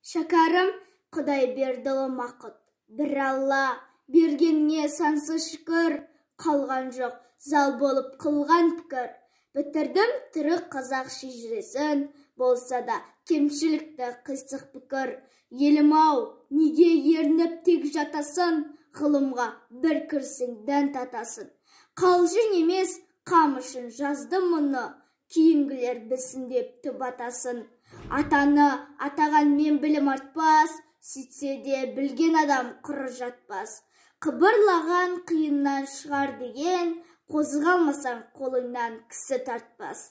Шәкәрім Құдайбердіұлы Мақұт. Бір Алла бергеніне сансыз шүкір, қалған жоқ зал болып қылған пікір. Бітірдім түрік қазақ шежіресін, болса да кемшілікті қисық пікір. Елім-ау, неге ерініп тек жатасың, ғылымға бір кірсең дән татасың. Қалжың емес, қам үшін жаздым мұны, кейінгілер білсін деп түп атасын. Атаны атаған мен білім артпас, сөйтсе де білген адам құры жатпас. Қыбырлаған қиыннан шығар деген, қозғалмасаң қолыңнан кісі тартпас.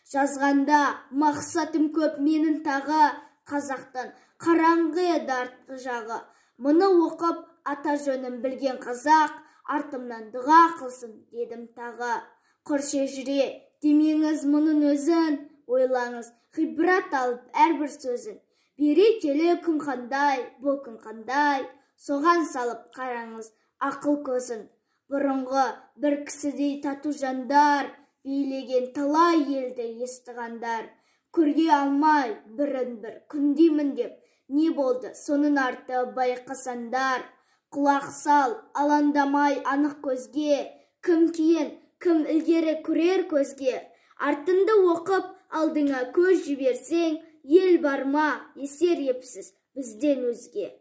Жазғанда мақсатым көп менің тағы, қазақтың қараңғы еді артқы жағы. Мұны оқып ата жөнін білген қазақ, артымнан дұға қылсын дедім тағы. Құр шежіре демеңіз мұның өзін, ойлаңыз, ғибрат алып әрбір сөзін. Берекелі күн қандай, бұл күн қандай, соған салып қараңыз ақыл көзін. Бұрынғы бір кісідей тату жандар, билеген талай елді естіғандар. Көрге алмай бірін бір күндеймін деп, не болды соның арты байқасаңдар. Құлақ сал, алаңдамай анық көзге, кім кейін, кім ілгері көрер көзге. Артыңды оқып, алдыңа көз жіберсең, ел бар ма, есер епсіз бізден өзге.